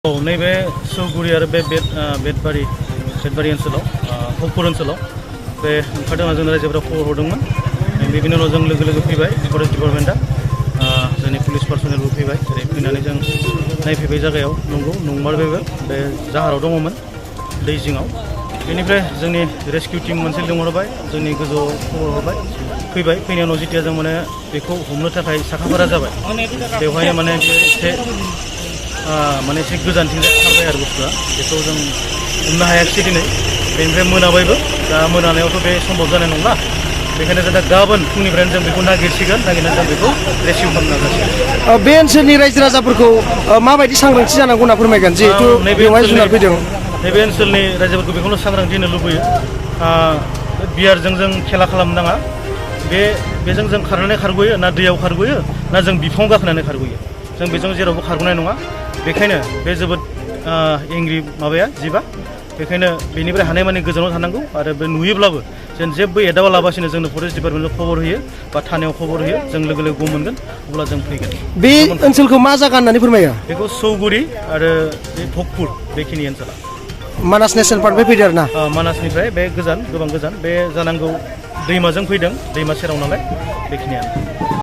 नैबे सौगुरि आरो बे बेटबारि ओनसोलाव हकपुर ओनसोलाव बे ओंखारदों जोंनि रायजोफोरा खबर हरदोंमोन बेनि उनाव जों लोगो फैबाय फरेस्ट डिपार्टमेन्टआ जोंनि पुलिस पार्सनेलबो फैबाय जेरै फैनानै जों नायफैबाय जायगायाव नंमारबायबो बे जाहाराव दङमोन दै जिङाव बेनिफ्राय जोंनि रेस्किउ टीम मोनसे लिंहरबाय जोंनि गोजौआव खबर हरबाय फैबाय फैनाय उनाव जेथिया जों माने बेखौ हमनो थाखाय साखाफारा जाबाय बेवहाय माने एसे गोजानथिंजाय खारबाय आरो बुस्थुआ बेखौ जों हमनो हायाखिसै दिनै बेनिफ्राय मोनाबायबो दा मोनानायावथ' बे सम्भब जानाय नंला बेखायनो जों दा गाबोन फुंनिफ्रायनो जों बेखौ नागिरसिगोन नागिरनानै जों बेखौ रेस्किउ खालामनो नाजासिगोन। बे ओनसोलनि रायजो राजाफोरखौ माबायदि सांग्रांथि जानांगौ होनना फोरमायगोन जिहेतु बेवहाय जुनार फैदों नैबे ओनसोलनि रायजोफोरखौ बेखौनो सांग्रांथि होनो लुबैयो बियारजों जों खेला खालामनो नाङा बेजों जों खारनानै खारग'यो ना दैयाव खारग'यो ना जों बिफाङाव गाखोनानै खारग'यो जों बेजों जेरावबो खारग'नाय नङा बेखायनो बे जोबोद एंग्रि माबाया जिबा बेखायनो बेनिफ्राय हानायमानि गोजानाव थानांगौ आरो बे नुयोब्लाबो जों जेबो एदावालाबासिनो जोंनो फरेस्ट डिपार्टमेन्टआव खबर होयो बा थानायाव खबर होयो जों लोगो लोगो गम मोनगोन अब्ला जों फैगोन। बे ओनसोलखौ मा जायगा होननानै फोरमायो? बेखौ सौगुरि आरो बे भकपुर बेखिनि ओनसोला मानास नेसनेल पार्कनिफ्राय फैदों आरो ना मानासनिफ्राय बे गोबां गोजान बे जानांगौ दैमाजों फैदों दैमा सेराव नालाय बेखिनियानो।